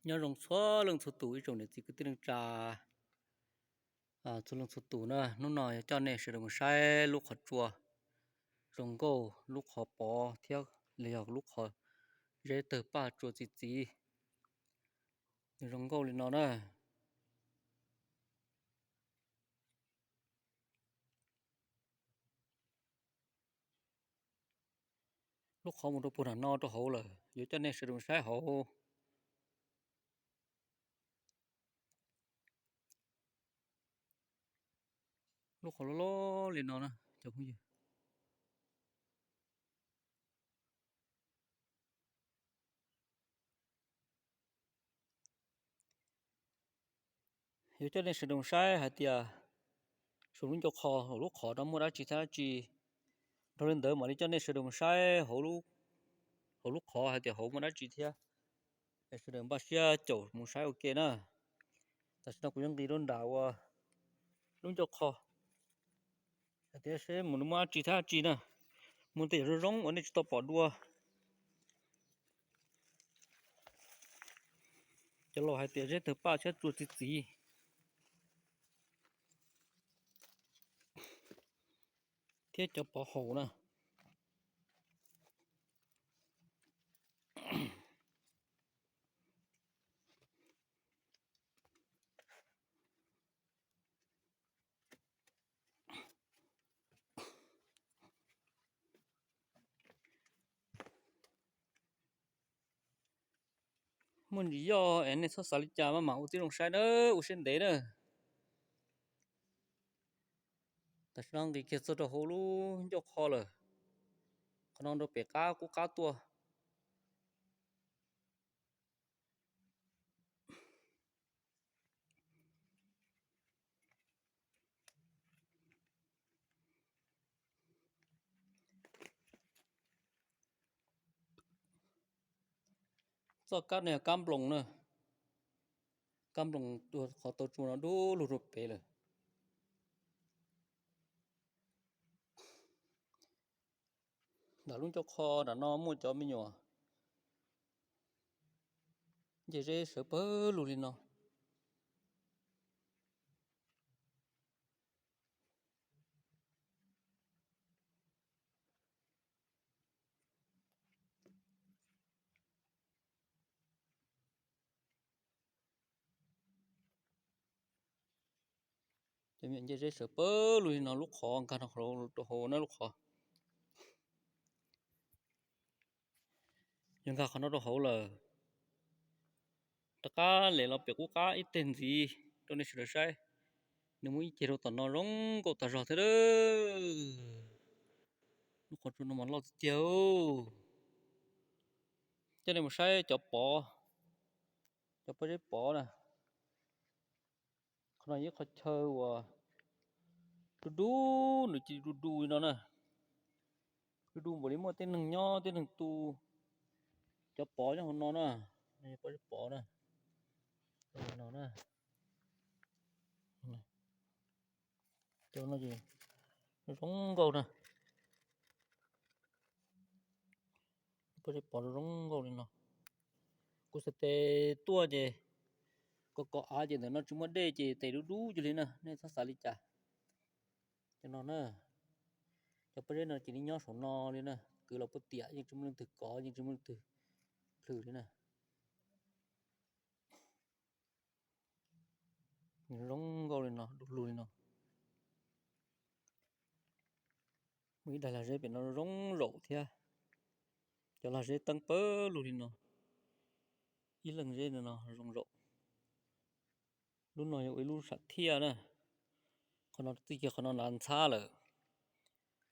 Nyob zoo txhua leej txhua tus ib tsoom niam txiv kwv tij neej tsa txhua leej txhua tus na, hnub no yog coj nej sawv daws mus saib lub qhov tsua zoo nkauj, lub qhov pov thiab los yog lub qhov zeb tawg paj tsua txi txiv, nws zoo nkauj li no na. Lub qhov mus rau puag nram no rau hauv lawm, yuav coj nej sawv daws mus saib hauv. Lub qhov loj loj li no na cov phooj ywg. Yuav coj nej sawv daws mus saib hais tias saum lub ncauj qhov, hauv lub qhov no muaj dab tsi thiab dab tsi. Dhau li ntawd mam li coj nej sawv daws mus saib hauv lub qhov hais tias hauv muaj dab tsi thiab. Sawv daws npaj siab caum mus saib ua ke na. Tam sim no kuv yuav nqis rau nram ua lub ncauj qhov hais tias seb mus muaj dab tsi thiab dab tsi na. Muaj tej yam zoo zoo uas nej tsis tau pom dua. Cov laus hais tias zeb tawg paj thiab tsua txi txiv thiab cov pov haum na. Muaj ntsis yoj es nej txhob xav li cas, maj mam ua tib zoo saib na, ua siab ntev na. Tam sim no nqis kiag txog rau hauv lub ncauj qhov lawm, qhov no rau pem qab qub qab tuaj. Txoj kab no yog kab nploos na, kab nploos qhov tau tsua no dub lug rau pem lawm. Nram lub ncauj qhov nram no muaj cov me nyuam ncej zeb sawv pawg lug li no. Cov me nyuam ncej zeb sawv pawg lug li no, lub qhov nkag no rau hauv na, lub qhov. Yog nkag qhov no rau hauv lawm, rov qab les los pem qub qab ib teg ntxiv rau nej sawv daws saib. Nws muaj ib ceg rau tom no zoo nkauj tag zog thiab. Lub qhov tsua no mas loj tiag tiag. Coj nej mus saib cov pov, cov pob zeb pov na. Qhov no yog ib qhov chaw uas du du, nws cia li du du li no na. Du du npaum li muaj tej neeg nyob tej neeg tu cov pov nyob hauv no na. Pob zeb pov na, no na. Cov no ces zoo nkauj na. Pob zeb pov zoo nkauj li no. Kuv xav tes tuaj ces kom kom av ces ntawm no tsis muaj dej ces tes dub dub cia li na, nej txhob xav li cas. Cov no na, cov pob zeb no cia li nyob saum no li na, kwv los puag tiam yeej tsis muaj leej twg kov, yeej tsis muaj leej twg plhws li na. Zoo nkauj li no, du lug li no. Muaj ib daim lag zeb pem no zoo zaum thiab. Cov lag zeb teeb pawg lug li no, ib leeg zeb no zoo zaum. Lub no yog ua ib lub sam thiaj na. Qhov no txij kiag qhov no na ntxhab lawm.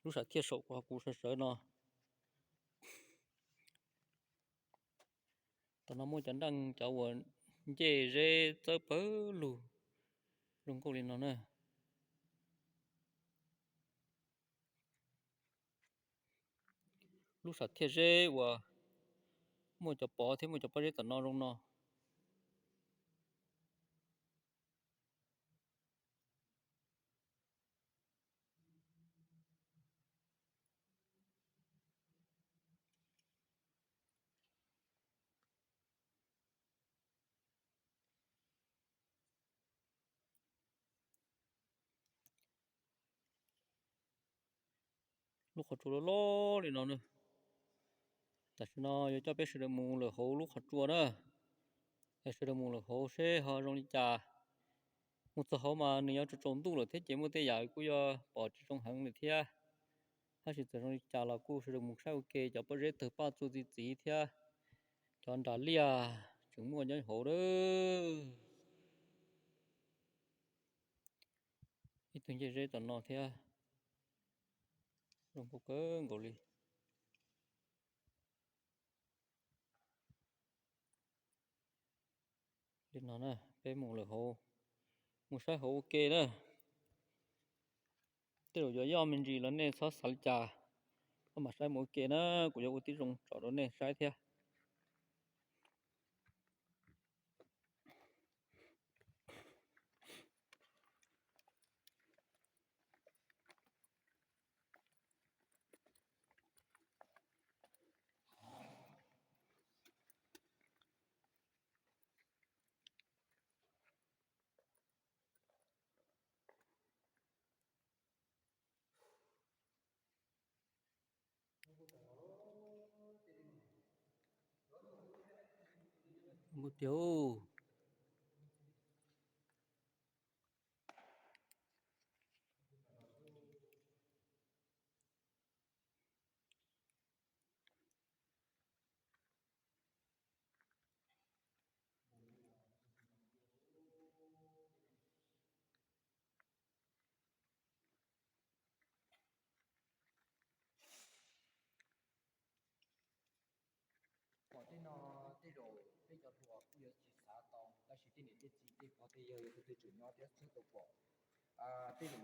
Lub sam thiaj saum kuv sawv sawv no. Tam no muaj cov nreej cov uas ncej zeb txawb pawg lug zoo nkauj li no na. Lub sam thiaj zeb uas muaj cov pov thiab muaj cov pob zeb tom no zoo no. Lub qhov tsua loj loj li no na. Tam sim no yuav coj peb sawv daws mus lawm hauv lub qhov tsua na. Sawv daws mus lawm hauv seb ho zoo li cas. Mus txog hauv mas nws yuav tsaus tsaus ntuj lawm thiab ces muaj tej yam kuj yuav pom tsis zoo heev lawm thiab. Tab sis txawm zoo li cas los kuj sawv daws mus saib ua ke cov pob zeb tawg paj txuas txi txiv thiab cov nras liaj tseem muaj nyob hauv na. Ib tug ncej zeb tom no thiab. Zoo nkauj kawg nkaus li. Li no na, peb mus lawm hauv, mus saib hauv ua ke na. Tej zaum yuav yoj me ntsis los nej txhob xav li cas, koj mam saib mus ua ke na, kuv yuav ua tib zoo tsom rau nej saib thiab. Nkuj tiag. Pom tej no tej zaum peb cov hluas kuj yuav tsis xav tau, tab sis tej niam tej txiv tej pog tej yawg yog tus twg tseem nyob thiab txhawb tau pom. Tej zaum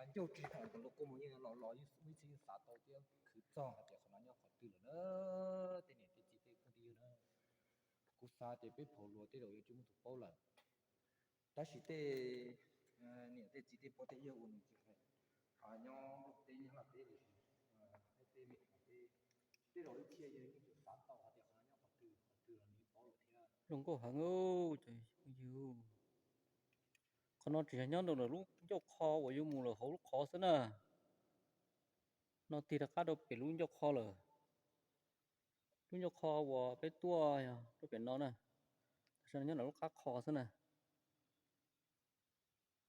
ncauj tsis hom ntawm los kua mus yeej los los yeej muaj ib txhia yeej xav tau thiab khwv txog hais tias qhov no nyob qhov twg lawm na. Tej niam tej txiv tej phooj tej ywg na, kuv xav tias peb phaum luag tej zaum yuav tsis muaj tus paub lawm. Tab sis tej niam tej txiv tej pog tej yawg uas nws tsis hais nyob Nplog teb nyob Laj teb los sis teb Mes Kas teb, tej zaum ib txhia yawg yeej tseem xav tau hais tias qhov no nyob qhov twg qhov twg los nws yeej paub lawm thiab. Zoo nkauj heev, cov phooj ywg. Qhov no tseem yog nyob ntawm lub ncauj qho uas yuav mus lawm hauv lub qhov xwb na. No tig rov qab rau pem lub ncauj qho lawm. Lub ncauj qho uas peb tuaj yog rau pem no na. Tam sim no nyob ntawm lub qab qho xwb na.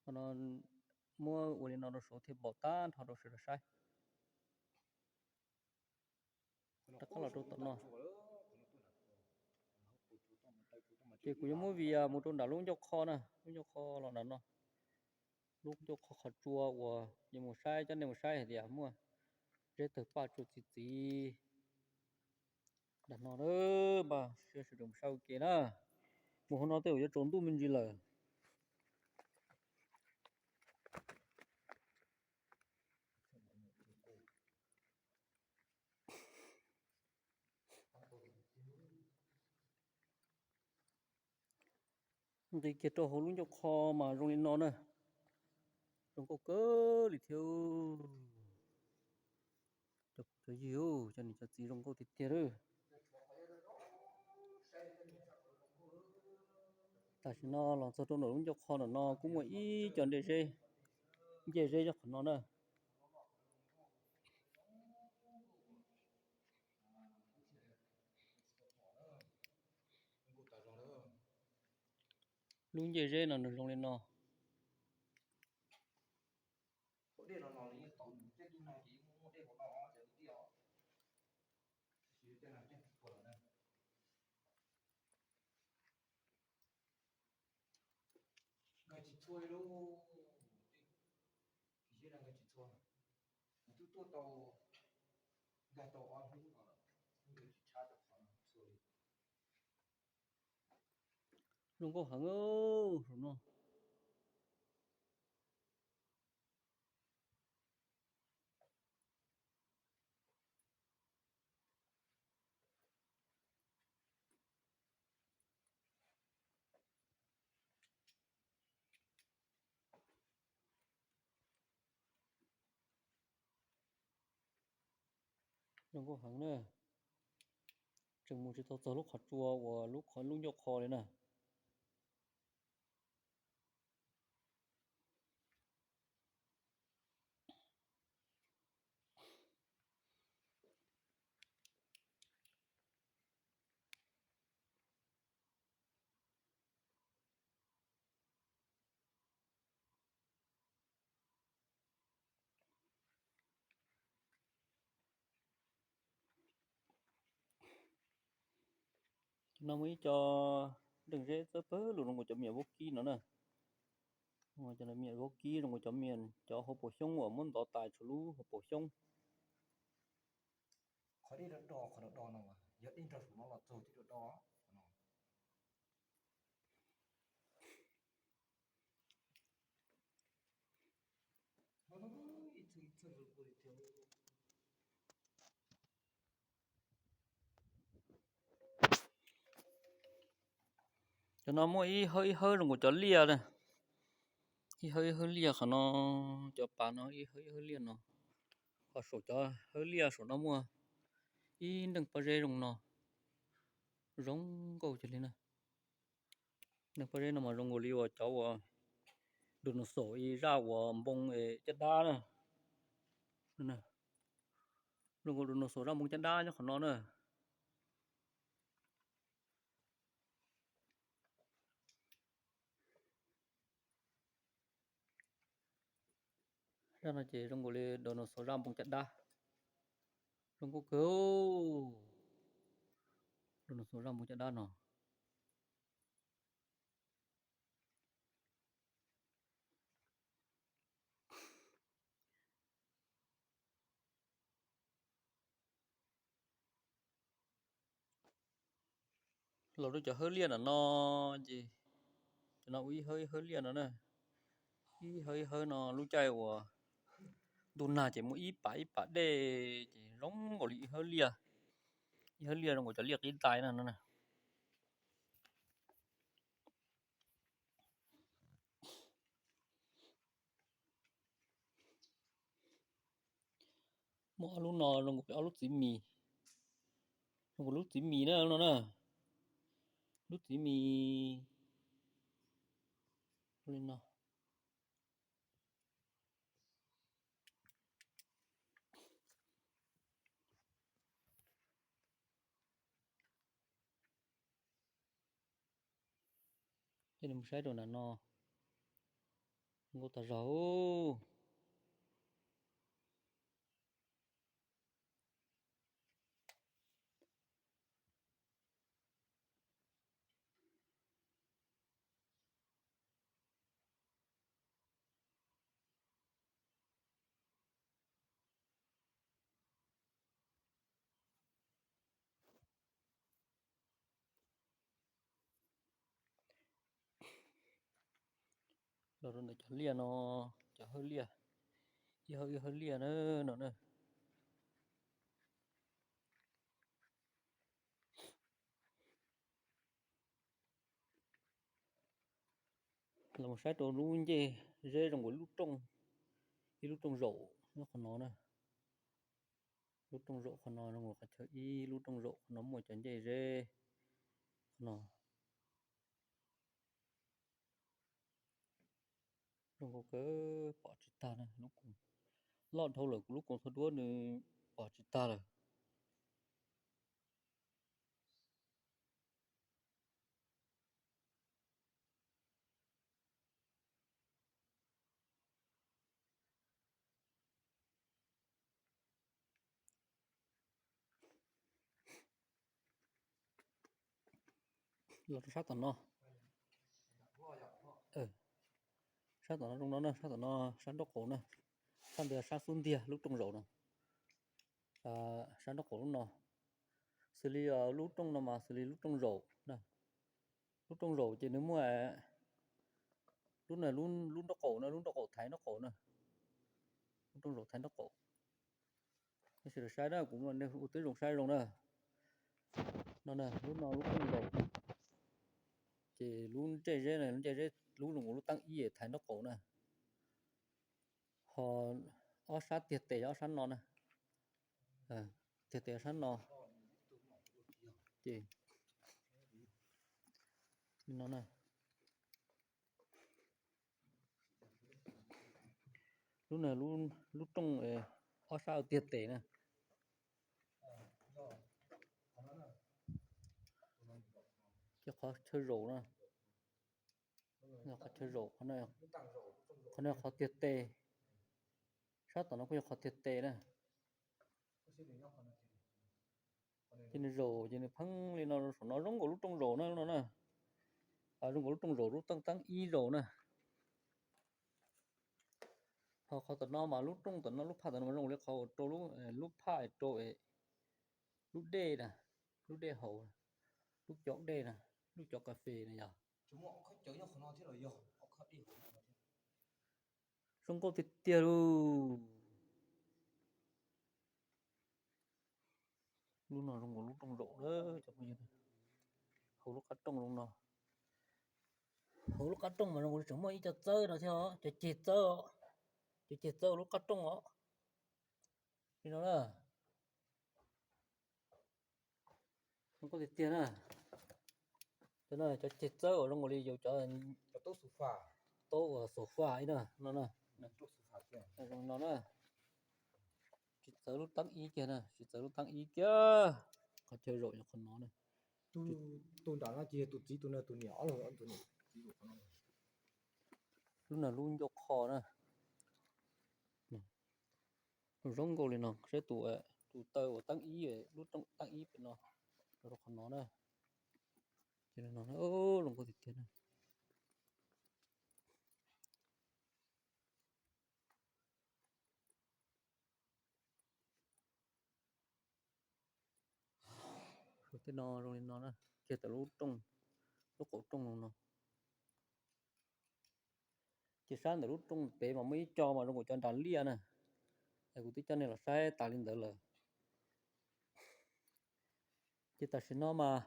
Qhov no muab ua li no rau saud thiaj npaum tag nrho rau sawv daws saib. Rov qab los rau tom no. Ces kuv yuav muab video mus rau nram lub ncauj qho na, lub ncauj qho los nram no. Lub ncauj qho qhov tsua uas yuav mus saib, coj nej mus saib hais tias muaj zeb tawg paj tsua txi txiv nram no na. Npaj siab sawv daws mus saib ua ke na. Mus hauv no tej zaum yuav tsaus ntuj me ntsis lawm. Nqis kiag rau hauv lub ncauj qho mas zoo li no na. Zoo nkauj kawg li thiab. Cov phooj cov ywg, cov niam cov txiv zoo nkauj tiag tiag lawm. Tam sim no los txog rau ntawm lub ncauj qho ntawm no kuj muaj ib co ncej zeb, ncej zeb nyob qhov no na. Lub ncej zeb no nws zoo li no. Nkag tsis txhua li, nkag tsis txhua, twb tuaj tau, nkag tau ob hnub no lawm, nkag tsis tshab cov qhov no txhua li. Zoo nkauj heev hauv no. Zoo nkauj heev na. Tseem mus tsis tau txog lub qhov tsua uas lub qhov, lub ncauj qho li na. No muaj ib co nreej zeb txawb pawg lug zoo nkaus cov miam vaub kib no na. Cov miam vaub kib zoo nkaus cov miam cov hauv paus xyoob uas muab ntov tas tshuav lub hauv paus xyoob. Qhov dej do do, qhov do do no, yog dej nrog saum no los txog twb do do no. Cov no muaj ib hawb ib hawb zoo nkaus cov liaj na. Ib hawb ib hawb liaj qhov no, cov pas no ib hawb ib hawb liaj no. Ho saum cov hawb liaj saum no muaj ib nreej pob zeb zoo no, zoo nkauj cia li na. Nreej pob zeb no mas zoo nkaus li uas cov uas dinosaur ib zaj uas npoo caj dab na. Zoo nkaus dinosaur zaj npoo caj dab nyob qhov no na. Zaj no ces zoo nkaus li dinosaur zaj npoo caj dab, zoo nkauj kawg. Dinosaur zaj npoo caj dab no. Los rau cov hawb liaj no no ces, cov no ua ib hawb ib hawb liaj no na. Ib hawb ib hawb no lub caij uas ntuj nag ces muaj ib pam ib pam dej ces zoo nkaus li ib hawb liaj. Ib hawb liaj zoo nkaus cov liaj qib ntais no no na. Muaj ob lub no zoo nkaus ob lub txiv mis, zoo nkaus lub txiv mis na no na. Lub txiv mis li no. Ces nws mus saib rau nram no, zoo nkauj tag zog. Los rau ntawm cov liaj no, cov hawb liaj, ib hawb ib hawb liaj na no na. Los mus saib rau lub ncej zeb zoo nkaus lub rooj, ib lub rooj zaum nyob qhov no na. Lub rooj zaum qhov no zoo nkaus qhov chaw ib, lub rooj zaum qhov no muaj cov ncej zeb qhov no. Zoo nkauj kawg pom tsis tag na, lub koos loj dhau lawm, kuv lub koos txhua duab nws pom tsis tag lawm. Los rau sab tom no. Sab tom no zoo no na, sab tom no sab nraub qaum na. Sab ntawd sab xub ntiag lub rooj zaum no. Sab nraub qaum lub no. Xws li lub rooj no mas xws li lub rooj zaum na. Lub rooj zaum ces nws muaj lub, lub nraub qaum na, lub nraub qaum thaiv nraub qaum na. Lub rooj zaum thaiv nraub qaum. Sawv daws saib na, kuv ua tib zoo saib zoo na. No na, lub no lub rooj zaum. Ces lub ncej zeb na, ncej zeb lub zoo nkaus lub teeb ib thaiv nraub qaum na. Ho ob sab tiag tes ob sab no na. Tiag tes ob sab no. Ces no na. Lub no lub rooj ob sab tiag tes na. Ces qhov chaw zaum na. Qhov chaw zaum, qhov no qhov tiag tes. Sab tom no kuj yog qhov tiag tes na. Ces nws zaum ces nws pheej li no, saum no zoo nkaus lub rooj zaum na, lub no na. Zoo nkaus lub rooj zaum, lub teeb ib zaum na. Ho qhov tom no mas lub rooj tom no, lub phaj tom no mas zoo li qhov uas rau lub phaj rau lub dej na, lub dej haus, lub cov dej na, lub cov kas fes na yog. Zoo nkauj tiag tiag lauj. Lub no zoo nkaus lub rooj zaum na cov phooj ywg. Hauv lub qab rooj zoo no, hauv lub qab rooj mas zoo nkaus li tseem muaj ib co txawb no thiab os, cov ceg txawb, cov ceg txawb hauv lub qab rooj os. Li no na. Zoo nkauj tiag tiag na. Cov no cov ceg txawb uas zoo nkaus li yus cov taub uas sofa ib no no na. Zoo no na. Tsis txawv lub teeb ib kiag na, tsis txawv lub teeb ib kiag. Qhov chaw zaum yog qhov no na. Tus nram no ces yog tus txiv, tus no tus niam, ob leeg tus niam. Lub no lub ncauj qho na. Zoo nkauj li no, saib tus, tus taw uas teeb ib, lub rooj teeb ib pem no, rau qhov no na. Ces no zoo nkauj tiag tiag na. Tej no zoo li no na, kiag tawm lub rooj, lub qaum rooj zoo no. Ces sab ntawm lub rooj pem mas muaj ib co mas zoo nkaus cov nras liaj na. Es kuv twb coj nej los saib tas li ntawd lawm. Ces tam sim no mas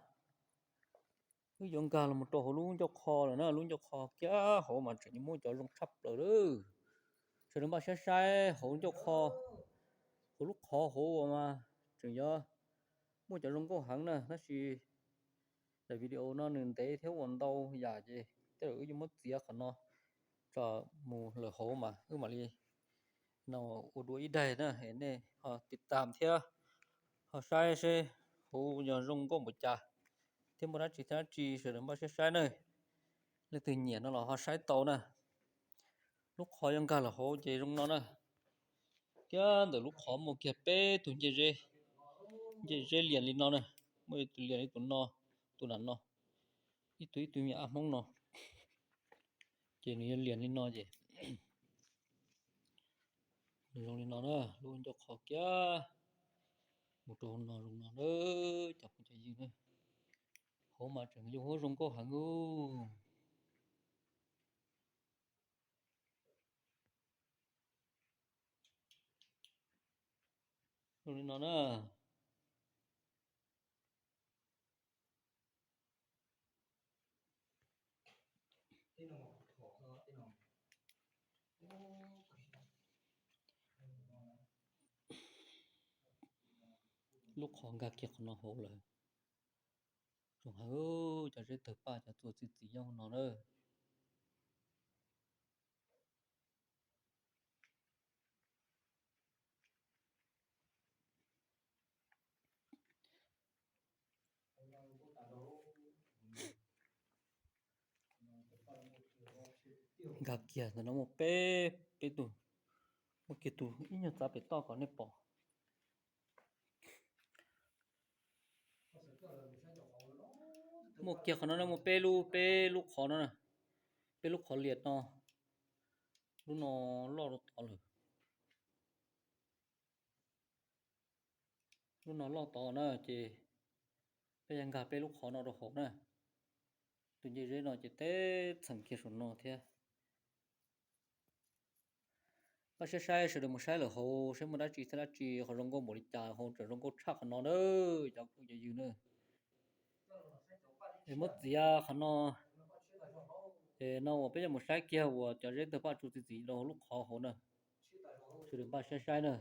wb yuav nkag los mus rau hauv lub ncauj qho lawm na, lub ncauj qho kiag hauv mas tseem yuav muaj cov zoo tshaj plaws lawm. Sawv daws npaj siab saib hauv ncauj qho, hauv lub qhov hauv uas mas tseem yuav muaj cov zoo nkauj heev na, tab sis daim video no nws ntev thiab ua ntau yam ces tej zaum wb yuav muab txiav qhov no tso mus lawm hauv mas wb mam li no ua dua ib daig na, nej ho tiv tam thiab ho saib seb hauv yog zoo nkauj npaum cas thiab muaj dab tsi thiab dab tsi sawv daws npaj siab saib na. Leej twg nyiam no los ho saib tau na. Lub qhov yuav nkag los hauv ces zoo no na. Kiag ntawm lub qhov muaj kiag peb tug ncej zeb, ncej zeb lias li no na. Muaj ib tug lias li tus no, tus nram no, ib tug ib tug me nyuam ab hmoob no. Ces nws yuav lias li no ces nws zoo li no na, lub ncauj qho kiag mus rau hauv no zoo no na, cov phooj cov ywg na. Hauv mas tseem yog huab zoo nkauj heev ub. Zoo li no na. Lub qhov nkag kiag qhov no hauv lawm. Zoo heev, cov zeb tawg paj cov txuas txi txiv nyob hauv no na. Nkag kiag ntawm no muaj peb, peb tug, muaj kiag tus ib nyuag txav pem toj kom nej pom. Muaj kiag qhov no na, muaj peb lub, peb lub qhov no na, peb lub qhov lias no, lub no loj rau tod lawm. Lub no loj tod na ces peb yuav nkag peb lub qhov no rau hauv na. Tus ncej zeb no ces teb txheem kiag saum no thiab. Npaj siab saib sawv daws mus saib lawm hauv seb muaj dab tsi thiab dab tsi, qhov zoo nkauj npaum li cas hauv tseem zoo nkauj tshaj qhov no na, cov phooj cov ywg na. Es muab txiav qhov no, es no uas peb yuav mus saib kiag uas cov zeb tawg paj txuas txi txiv rau hauv lub qhov hauv na. Sawv daws npaj siab saib na.